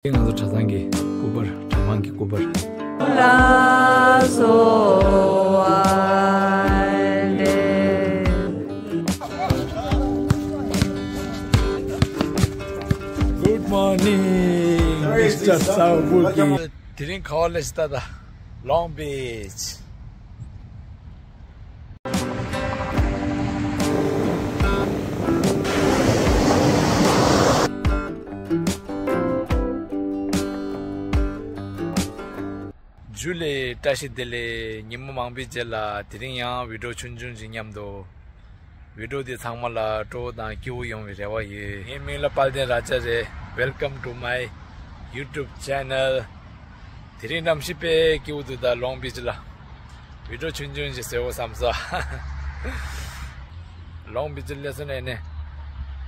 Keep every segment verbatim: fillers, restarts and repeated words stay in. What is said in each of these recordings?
ང་ཚོ་གྲྭ་ཚང་གི་སྐུ་པར། གྲྭ་མང་གི་སྐུ་པར། ལ་སོ་ཨ་ལེ། Good morning, Mister Saobuki. དེ་རིང་ག་པར་སླེབས་ཤག་ད། Long Beach. ཇུ་ལེ། བཀྲ་ཤིས་བདེ་ལེགས། ཉི་མ་མང་པོའི་རྗེས་ལ་དེ་རིང་ཡང་བི་ཌིའོ་ཆུང་ཆུང་ཞིག་མཉམ་དུ། བི་ཌིའོ་འདི་ཚང་མ་ལ་སྤྲོ་བོ་དང་སྐྱིད་པོ་ཡོང་བའི་རེ་བ་ཡོད། ངའི་མིང་ལ་དཔལ་ལྡན་ར་ཅ་རེད། Welcome to my YouTube channel. དེ་རིང་གནམ་གཤིས་དཔེ་སྐྱིད་པོ་འདུག་ད། Long Beach ལ་བི་ཌིའོ་ཆུང་ཆུང་ཞིག་བཟོས་འོ་བསམ་སོང་། Long Beach སླེབས་སོང་ནས་ནི་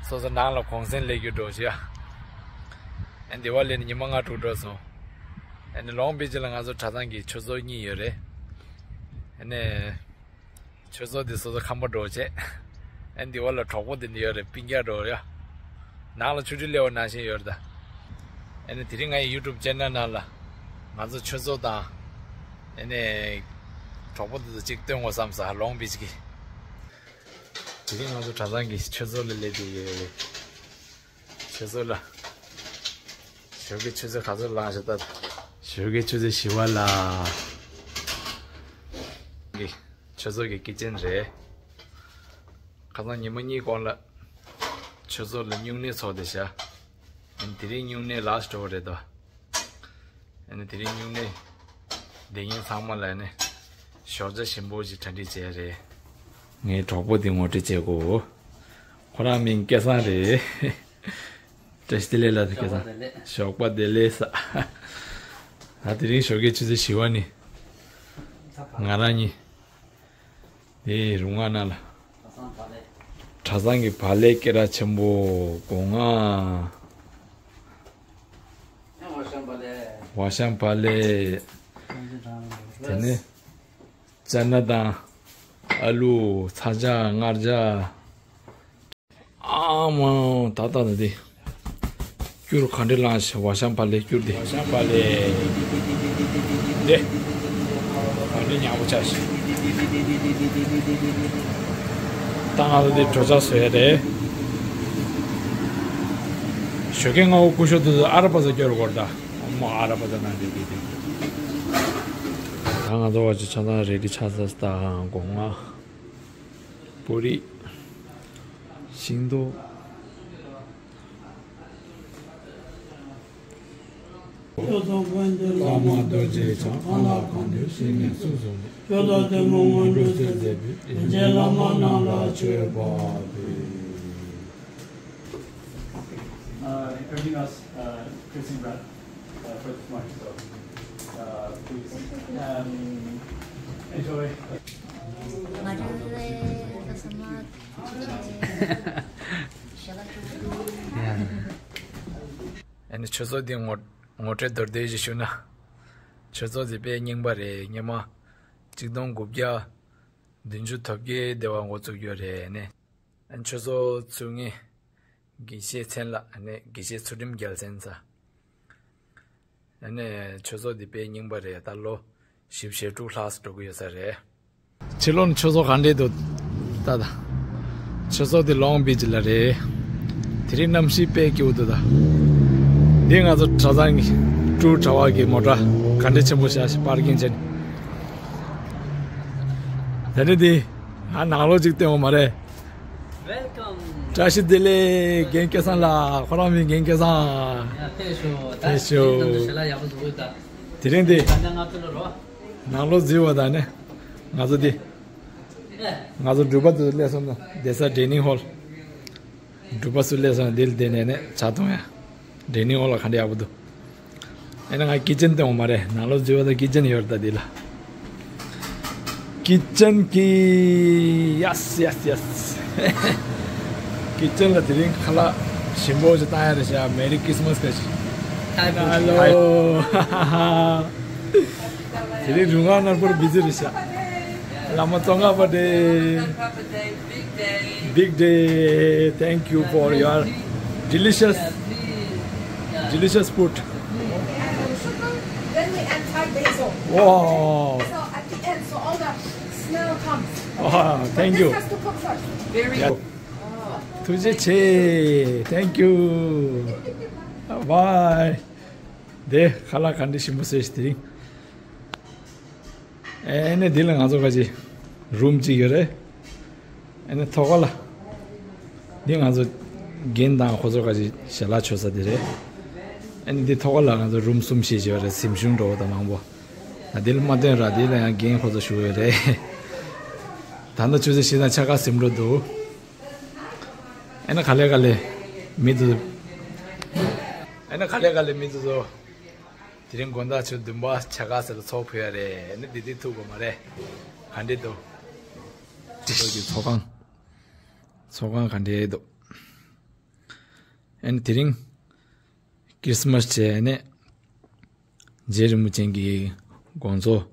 སོ་སོ་ནང་ལ་གུང་སེང་ལས་རྒྱུ་འགྲོ་ཞིག་ཨ། ཨ་འདི་བ་ལས་ནི་ཉི་མ་ལྔ་དྲུག་འགྲོ་སོང་། ཨ་ནི་Long Beach ལ་ང་ཚོ་གྲྭ་ཚང་གི་ཆོས་ཚོགས་གཉིས་ཡོད་རེད། ཨ་ནི་ཆོས་ཚོགས་འདི་སོ་སོ་ཁམས་པ་འགྲོ་བྱས། ཨ་འདི་བ་ལ་གྲོགས་པོ་འདི་འདི་ཡོད་རེད། སྤུན་ཀྱག་འགྲོ་རེད། ནང་ལ་ཆུ་ཁྲུས་སླེབས་པ་ནང་བཞིན་ཡོད་རེད་ད། ཨ་ནི་དེ་རིང་ངའི་YouTube channel ནང་ལ་ང་ཚོ་ཆོས་ཚོགས་དང་། ཨ་ནི་གྲོགས་པོ་འདི་ཚོ་གཅིག་སྟོན་དགོས་བསམ་ས། Long Beach གི། དེ་རིང་ང་ཚོ་གྲྭ་ཚང་གི་ཆོས་ཚོགས་ལ་སླེབས་བསྡད་ཡོད་རེད། ཆོས་ཚོགས་ལ། ཞོགས་ཀའི་ཆུ་ཚོད་ག་ཚོད་ལངས་ཤག་ད། ཞོགས་ཀའི་ཆུ་ཚོད་བཞི་པ་ལ། གི་ཆོས་ཚོགས་ཀྱི་ཀི་ཅན་རེད། ཁ་སང་ཉི་མ་གཉིས་གོང་ལ་ཆོས་ཚོགས་ལ་སྨྱུང་གནས་ཚོགས་བསྡད་ཤག། དེ་རིང་སྨྱུང་གནས་ལ་སི་ཊི་འགྲོ་བ་རེད་དོ། ཨ་ནི་དེ་རིང་སྨྱུང་གནས་སྡོད་མཁན་ཚང་མ་ལ་ནི་ཞོགས་ཇ་ཞིམ་པོ་ཞིག་གྲ་སྒྲིག་བྱས་རེད། ངའི་གྲོགས་པོ་དེ་ངོ་སྤྲོད་བྱེད་དགོས། ཁོ་རང་མིང་སྐལ་བཟང་རེད། བཀྲ་ཤིས་བདེ་ལེགས་ལ་སྐལ་བཟང་། ཞོགས་པ་བདེ་ལེགས་ས། ད་དེ་རིང་ཞོགས་ཀའི་ཆུ་ཚོད་བཞི་པ་ནི། ང་རང་གཉིས། དེ་རུ་ང་ན་ལ། གྲྭ་ཚང་གི་བག་ལེབ་སྐད་གྲགས་ཆེན་པོ་སྒོ་ང་། ཝ་ཤམ་བག་ལེབ། དེ་ནས་ཙ་ན་དང་ཨ་ལུ། ཚ་ཇ། མངར་ཇ། ཨ་མ་ད་ད་ད་དེ། སྐྱུར་ག་འདྲ་ལངས་ཤག། ཝ་ཤམ་བག་ལེབ་སྐྱུར་དེ། ཝ་ཤམ་བག་ལེབ། དེ། ག་འདྲ་ཉག་པོ་ཆགས་ཤག། ད་ང་ཚོ་དེ་གྲོ་ཆ་བཟོ་ཡ་རེད། ཞོགས་ཀའི་སྔ་པོ་སྐུ་ཞབས་དེ་ཚོ་ཨ་ར་པ་ཟ་སྐྱོར་དགོས་རེད་ད། ཨ་མ་ཨ་ར་པ་ཟ་ན་དེ་དེ་དེ། ད་ང་ཚོ་བ་ཅི་ཆ་ཚང་རེ་ཌི་ཆགས་ས། ད་སྒོ་ང་། པོ་རི། ཤིང་ཏོག། བླ་མ་རྡོ་རྗེ་འཆང་། གང་ལ་གང་འདུལ་ཞིང་ངེས་སུ་བཟུང་ནས། སྐྱོབ་དང་གཏོར་མ་དངོས་གྲུབ་སྩོལ་མཛད་པའི། རིན་ཆེན་བླ་མ་རྣམས་ལ་མཆོད་པ་འབུལ། Uh, introducing us, uh, Christian Brad, uh, for this morning. So, uh, please, um, enjoy. ཨ་ནི་ཆོས་ཚོགས་འདི་ངོ་ངོ་སྤྲོད་མདོར་བསྡུས་ཤིག་ཞུ་ན། ཆོས་ཚོགས་འདི་དཔེ་རྙིང་པ་རེད། སྔོན་མ་གཅིག་སྟོང་དགུ་བརྒྱ་བདུན་ཅུ་དོན་བརྒྱད་དེ་བ་འགོ་བཙུགས་ཡོད་རེད་ནས། ཆོས་ཚོགས་ཚུགས་མཁན་དགེ་བཤེས་མཚན་ལ་ནས་དགེ་བཤེས་ཚུལ་ཁྲིམས་རྒྱལ་མཚན་ཟེར། ཨ་ནི་ཆོས་ཚོགས་འདི་དཔེ་རྙིང་པ་རེད། ད་ལོ་བཞི་བཅུ་ཞེ་དྲུག་ལྷག་འགྲོ་གི་ཡོད་ས་རེད། ཕྱི་ལོགས་ནས་ཆོས་ཚོགས་ག་འདྲས་འདུག་ལྟ་ད། ཆོས་ཚོགས་འདི་ལོང་བིཆ་ལ་རེད། དེ་རིང་གནམ་གཤིས་དཔེ་སྐྱིད་པོ་འདུག་ད། འདི་ང་ཚོ་གྲྭ་ཚང་གི་ཀྲུའུ་གྲྭ་པ་གི་མོ་ཊ་ག་འདྲས་ཆེན་པོ་བཞག་ཤག་པར་ཀིང་བྱས་ནས། དེ་ནས་འདི་ང་ནང་ལོགས་ཅིག་སྟོན་འོང་མ་རེད། Welcome. བཀྲ་ཤིས་བདེ་ལེགས། རྒན་སྐལ་བཟང་ལགས། ཁོ་རང་མིང་རྒན་སྐལ་བཟང་། ཡ་ཕེབས་ཤོག། ཕེབས་ཤོག། ད་ཞལ་ལག་ཡག་པོ་བཟོ་གི་ད། དེ་རིང་འདི་ད་ལྟ་ང་ཚོ་ལ་རོ། ནང་ལོགས་འཛུལ་བ་དང་ནི། ང་ཚོ་འདི། ཨེ། ང་ཚོ་འབྲུག་པ་ཚོ་སླེབས་སོང་ན་བསྡད་ས་ཌའི་ནིང་ཧོལ། འབྲུག་པ་ཚོ་སླེབས་སོང་ན་འདིར་བསྡད་ནས་ནི་ཇ་འཐུང་ཡ། ཌའི་ནིང་ཧོལ་ལ་ག་འདྲ་ཡག་པོ་འདུག། ཨེ་ན་ང་ཀི་ཅན་སྟོན་འོང་མ་རེད། ནང་ལོགས་འཛུལ་བ་དང་ཀི་ཅན་ཡོད་རེད་ད་འདི་ལ། ཀི་ཅན་གྱི་ཡེས་ཡེས་ཡེས། ཀི་ཅན་ལ་དེ་རིང་ཁ་ལག་ཞིམ་པོ་ཞིག་བཏང་ཡ་རེད་ཤག། མེ་རི་ཁྲིས་མས་བཀྲ་ཤིས། ཧེ་ལོ། དེ་རིང་རུ་ང་ནར་པོར་བི་ཛི་རེད་ཤག། བླ་མ་ཙོང་ཁ་པ་ཌེ། Big day. Thank you for your delicious, delicious food. Wow. So at the end, so all the smell comes. Wow, thank you. But this has to cook first. Very good. ཐུགས་རྗེ་ཆེ། Thank you. Bye. དེ་ཁ་ལག་ག་འདྲ་ཞིམ་པོ་བཟོས་ཤིག་དེ་རིང་། ཨེ་ནས་འདི་ལ་ང་ཚོ་ག་ཅི་རུམ་གཅིག་ཡོད་རེད། ཨེ་ནས་ཐོག་ཁ་ལ། འདི་ང་ཚོ་རྒན་དང་ཁོ་ཚོ་ག་ཅི་ཞལ་ལག་མཆོད་ས་དེ་རེད། ཨེ་ནས་འདི་ཐོག་ཁ་ལ་ང་ཚོ་རུམ་གསུམ་བཞི་ཅིག་ཡོད་རེད། གཟིམ་ཆུང་འདྲ་བོ་དང་མང་པོ། ད་འདི་ལ་མ་སྟོན་ར། འདི་ལ་ཡང་རྒན་ཁོ་ཚོ་བཞུགས་ཡོད་རེད། ད་ལྟ་ཆུ་ཚོད་བཞི་དང་ཕྱེད་ཀ་ཟིན་འགྲོ་འདུག་ཨེ་ནས་ག་ལེ་ག་ལེ་མི་འདུག་ཨེ་ནས་ག་ལེ་ག་ལེ་མི་འདུག་ཟོ། དེ་རིང་དགོང་དག་ཆུ་ཚོད་བདུན་པ་ཕྱེད་ཀ་ཙམ་ལ་ཚོགས་ཕུལ་ཡ་རེད། ཨེ་ནས་འདི་འདི་ཐུག་དགོས་མ་རེད། ག་འདྲེ་འདུག་ཀྲི་ཀྲི་ཀྲི་ཀྲི། ཚོགས་ཁང་། ཚོགས་ཁང་ག་འདྲེ་འདུག་ཨེ་ནས་དེ་རིང་ཁྲི་སི་མ་སི་བྱས་ནས། རྗེ་རིན་པོ་ཆེ་གི་དགོངས་རྫོགས།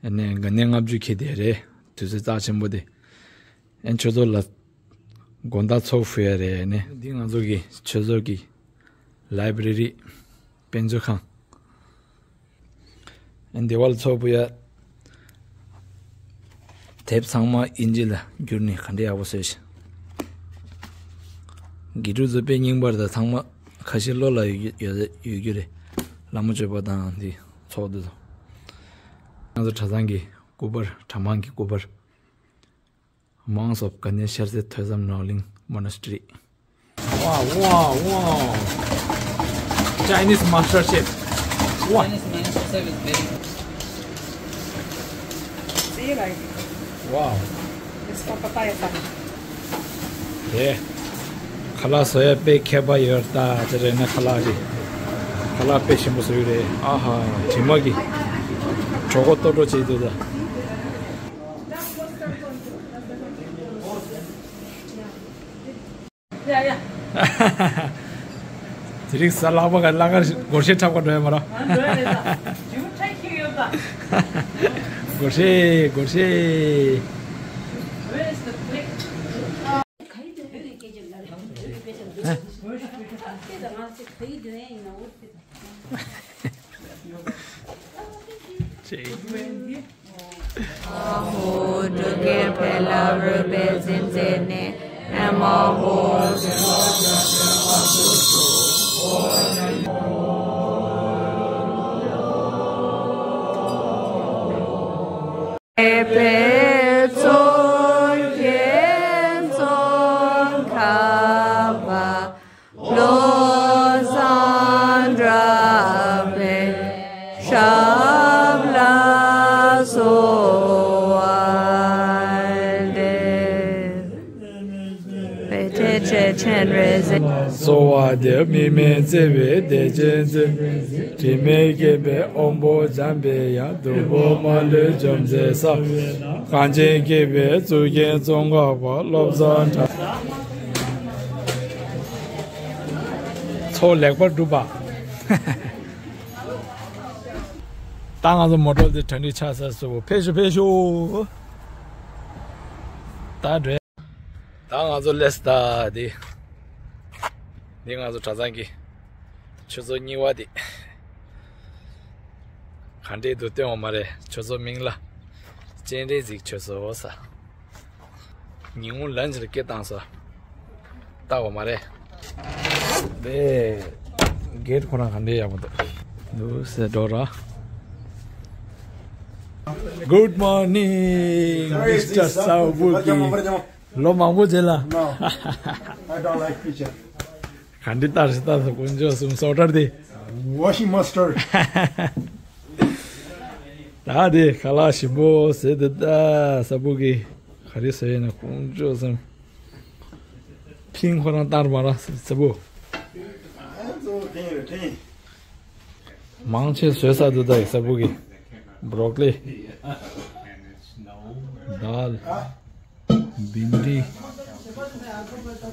ཨ་ནི་དགའ་ནས་ལྔ་བཅུ་འཁེལ་དེ་རེད། དུས་ཚོད་རྩ་ཆེན་པོ་དེ། ཨན་ཆོས་ཚོགས་ལ་དགོང་དག་ཚོགས་ཕུལ་ཡ་རེད། ཨ་ནི་འདི་ང་ཚོ་གི་ཆོས་ཚོགས་ཀྱི་ལའི་བྷྲེ་རི། དཔེ་མཛོད་ཁང་། ཨན་དེ་བ་ལ་ཚོགས་ཕུལ་ཡ། དེབ་ཚང་མ་དབྱིན་ཇི་ལ་བསྒྱུར་ནས་ག་འདྲ་ཡག་པོ་བཟོས་ཤག་དགེ་ཕྲུག་ཚོ་དཔེ་རྙིང་པ་རེད། ད་ཚང་མ་ཁ་ཤས་བློ་ལ་ཡོད་ཡོད་ཡོད་རྒྱུ་རེད། ལྷ་མོ་སྤྱོད་པ་དང་འདི་ཚོགས་འདུ་ཚོགས། ང་ཚོ་གྲྭ་ཚང་གི་སྐུ་པར། གྲྭ་མང་གི་སྐུ་པར། Monks of Ganesh Sharse Thoisam Norling Monastery. Wow, wow, wow. Chinese master chef. Wow. Chinese master chef is very good. See, like, wow. It's for papaya salad. Yeah. ཁ་ལག་བཟོ་ཡ་དཔེ་མཁས་པ་ཡོད་ད། དེ་རེད་ན་ཁ་ལག་རེད། ཁ་ལག་དཔེ་ཞིམ་པོ་བཟོ་ཡི་རེད། ཨ་ཧ། དྲི་མ་གི་གྲོད་ཁོག་ལྟོགས་འགྲོ་བྱེད་འདུག་ད། ཡ་ཡ། དེ་རིང་གཟའ་ལྷག་པ་ག་ལ་ཁར་སྒོར་གཞས་འཁྲབ་ག་འགྲོ་ཡ་མ་ར། ཨ་འགྲོ་ཡ་རེད་ད། ཇུ་ཁྲ་ཁྱི་ཡོད་ད། སྒོར་གཞས། སྒོར་གཞས། Where is the plate? བློ་བཟང་གྲགས་པའི་ཞབས་ལ་གསོལ་བ་འདེབས། གསོལ་བ་འདེབས། མི་མེད་བརྩེ་བའི་བདེ་ཆེན་མཛོད། དྲི་མེད་བསྐལ་པའི་དབང་པོ་འཇམ་པའི་དབྱངས། བདུད་དཔུང་མ་ལུས་འཇོམས་མཛད་ས། གངས་ཅན་སྐྱིད་པའི་གཙུག་རྒྱན་ཙོང་ཁ་པ་བློ་བཟང་གྲགས། ཚོགས་ལེགས་པར་གྲུབ་པ། ད་ང་ཚོ་མོ་ཊ་དེ་གྲ་སྒྲིག་ཆགས་ཚར་སོང་། ཕེབས་ཤོག་ཕེབས་ཤོག་ད་འགྲོ། ད་ང་ཚོ་སླེབས་ད། འདི་འདི་ང་ཚོ་གྲྭ་ཚང་གི་ཆོས་ཚོགས་གཉིས་པ་འདི། ག་འདྲས་འདུག་སྟོན་འོ་མ་རེད། ཆོས་ཚོགས་མིང་ལ་སྤྱན་རས་གཟིགས་ཆོས་ཚོགས་ཟེར། ཉིན་གུང་ལན་ཅིག་ལ་སྐད་བཏང་ས། ལྟ་འོ་མ་རེད། དེ་གེ་ཊི་ཁོ་རང་ག་འདྲས་ཡག་པོ་འདུག་འདུག་ཟེར་འགྲོ་ར། Good morning, Mister Sabuki. ལོ་མང་པོ་རྗེས་ལ། No, I don't like picture. ག་འདྲ་ལྟར་ཞིག་ལྟར་དུ་དཀོན་མཆོག་གསུམ་སོ་ཊར་དེ། Washing mustard. ད་དེ་ཁ་ལག་ཞིམ་པོ་ཟེར་དེ་ད་ས་བུ་གི་ག་རེ་ཟེར་ན་དཀོན་མཆོག་གསུམ། ཕིང་ཁོ་རང་ལྟར་མ་ར་ས་བུ། ཨ་ཚོ་ཐེངས་རེ་ཐེངས། མང་ཆེ་བཟོས་ས་འདུག་ད་ཡིག་ས་བུ་གི། བྷྲོ་ཀོ་ལི། དཱལ། བིན་དི།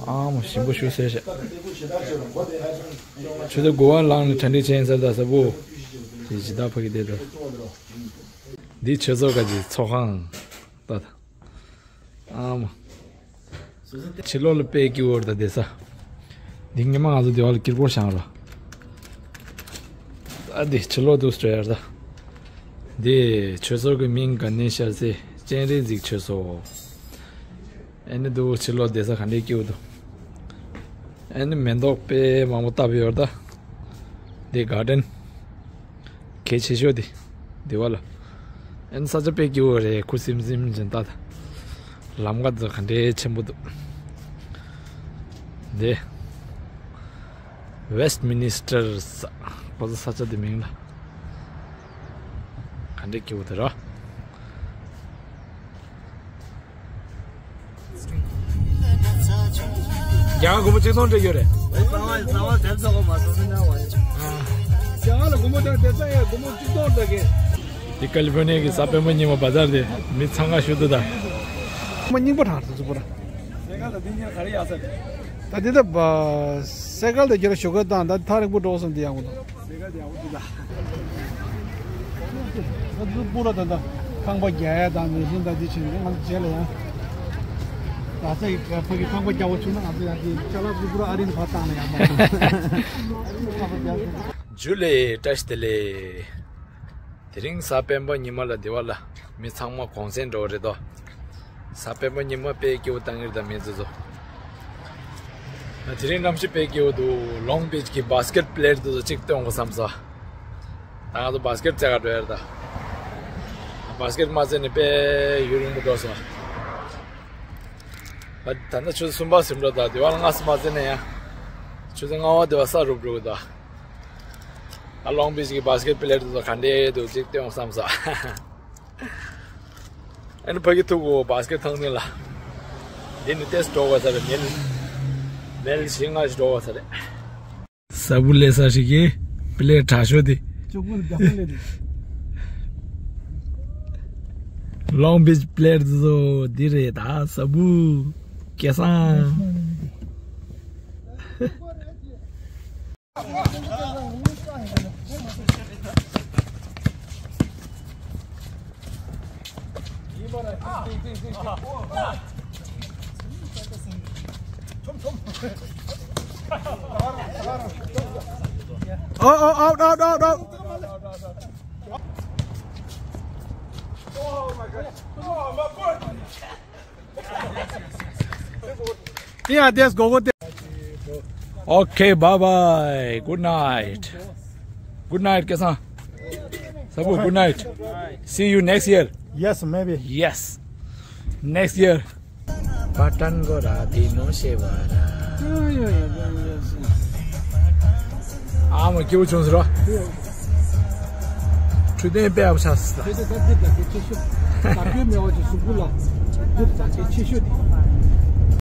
ཨ་མ་ཞིམ་པོ་ཞུ་ཟེར་བྱས། ཆུ་ཚོད་དགུ་པ་ལངས་ནས་གྲ་སྒྲིག་བྱས་ཡིན་ས་ད་ས་བུ། དེ་ཇི་ལྟར་ཕ་གི་བསྡད་ད། འདི་ཆོས་ཚོགས་ཀ་གི་ཚོགས་ཁང་ད། ཨ་མ། ཕྱི་ལོགས་ལ་དཔེ་སྐྱིད་པོ་རེད་ད་བསྡད་ས། འདི་ཉི་མ་ང་ཚོ་སྡེ་བ་ལ་སྐྱིད་པོ་བཞག་ར། ཨ་འདི་ཕྱི་ལོགས་འདུག་སྤྲོ་ཡར་ད། འདི་ཆོས་ཚོགས་ཀྱི་མིང་ག་ནས་ཤར་སེ་སྤྱན་རས་གཟིགས་ཆོས་ཚོགས། ཨེ་ནི་འདུག་ཕྱི་ལོགས་བསྡད་ས་ག་འདྲས་སྐྱིད་པོ་འདུག་ཨེ་ནི་མེ་ཏོག་དཔེ་མང་པོ་བཏབ་ཡོད་ད། འདི་གར་ཌེན། གལ་ཆེ་ཤོས་དེ། དེ་བ་ལ། ཨེན་ས་ཆ་དཔེ་སྐྱིད་པོ་རེད། ཁུ་སིམ་སིམ་བཞིན་ལྟ་ད། ལམ་ཁ་ཚོ་ག་འདྲའི་ཆེན་པོ་འདུག་དེ། Westminster ས། ཁོ་ཚོ་ས་ཆ་དེ་མིང་ལ། ག་འདྲའི་སྐྱིད་པོ་དེ་ར། རྒྱ་གར་སྒོར་མོ་གཅིག་སྟོང་སྤྲད་ཡོད་རེད། རྩ་བ་རྩ་བ་དེབ་ཚོགས་མ་སོང་ན་བ། རྒྱ་གར་ལ་སྒོར་མོ་དང་དེ་ཚ་ཡ་སྒོར་མོ་གཅིག་སྟོང་སྤྲད་གི། འདི་ཀ་ལི་ཕོར་ནི་ཡ་གི་གཟའ་སྤེན་པ་ཉི་མ་བ་ཛར་དེ་མི་ཚང་ཁ་ཤུ་དུ་ད། སྒོར་མོ་རྙིང་པ་དྲངས་ཐུབ་ཚུགས་པ་ར། སེ་གལ་ལ་འདི་གཉིས་ཀ་རེ་ཡག་ས་རེད། ད་འདི་ད་བ། སེ་གལ་དེ་ཁྱེད་ར་ཞོགས་ཀས་བཏང་ད་ཐག་རིང་པོ་འགྲོ་སོང་འདི་ཡག་པོ་འདུག་ང་ཚོ་སྤུ་ར་ད་ལྟ་ཁང་པ་རྒྱག་ཡ་དང་མེ་ཤིན་དང་འདི་བྱས་ནས་ང་ཚོ་རྗེས་ལ་ཡང་། ད་ཚ་ཡི་ཕ་གི་ཁང་པ་རྒྱག་པ་བྱུང་ན་ང་ཚོ་ཡང་དེ་ཅ་ལག་སྤུ་ར་ཨ་རི་ནས་ཕར་བཏང་ན་ཡག་མ་རེད། ཁང་པ་རྒྱག་ཞུ། ཇུ་ལེ་བཀྲ་ཤིས་བདེ་ལེགས། དེ་རིང་གཟའ་སྤེན་པ་ཉི་མ་ལ་འདི་བ་ལ་མི་ཚང་མ་གུང་སེང་འགྲོ་བ་རེད་དོ། གཟའ་སྤེན་པ་ཉི་མ་དཔེ་སྐྱིད་པོ་བཏང་གི་རེད་ད་མི་ཚོ་ཚོ། དེ་རིང་གནམ་གཤིས་དཔེ་སྐྱིད་པོ་འདུག་ལོང་བིཆ་གི་བཱ་སི་ཀེཊ་པི་ལེ་ཡར་དེ་ཚོ་གཅིག་སྟོན་དགོས་བསམ་སོང་། ད་ང་ཚོ་བཱ་སི་ཀེཊ་རྩེ་ག་འགྲོ་ཡ་རེད་ད། བཱ་སི་ཀེཊ་མ་རྩེ་ནས་དཔེ་ཡུན་རིང་པོ་འགྲོ་སོང་། ད་ད་ནི་ཆུ་ཚོད་གསུམ་པ་ཟིན་འགྲོ་ད། དེ་བ་ལ་ལྔ་ཙམ་མ་རྩེ་ནས་ཡང་ཆུ་ཚོད་ལྔ་པ་དེ་བ་ས་རུབ་འགྲོ་གི་ད། ཨ་ལོང་བིཆ་གི་བཱ་སི་ཀེཊ་པི་ལེ་ཡར་དེ་ཚོ་ག་འདྲས་འདུག་གཅིག་སྟོན་དགོས་བསམ་སོང་། ཨ་ནི་ཕ་གི་ཐུག་གོ་བཱ་སི་ཀེཊ་ཐང་ནི་ལ། འདི་ནི་ཏེས་འགྲོ་བ་ས་རེད། མེལ་མེལ་བཞི་ལྔ་ཞིག་འགྲོ་བ་ས་རེད། ས་བུ་ལེ་ས་ཞིག་གི་པི་ལེ་ཡར་དྲག་ཤོས་དེ། ཅོག་པོ་རྒྱ་མ་ལེ་དེ། ལོང་བིཆ་པི་ལེ་ཡར་དེ་ཚོ་འདི་རེད་ད་ས་བུ། སྐལ་བཟང་། Oh, oh, out, out, out, out. Yeah, that's go with it. Okay, bye bye. Good night. Good night, Kesan. Sabu, good night. See you next year. Yes, maybe. Yes. Next year. Patan go ra di no she va ra. ཨ་མ་སྐྱིད་པོ་བྱུང་ཟེར་རོ། འཕྲོད་བསྟེན་དཔེ་ཡག་པོ་ཆགས་སོང་། དེ་དེ་ད་འདི་ད་གལ་ཆེ་ཤོས། ད་བོད་མེད་པ་ཅིག་གཟུགས་པོ་ལ་འདི་ད་གལ་ཆེ་ཤོས་དེ།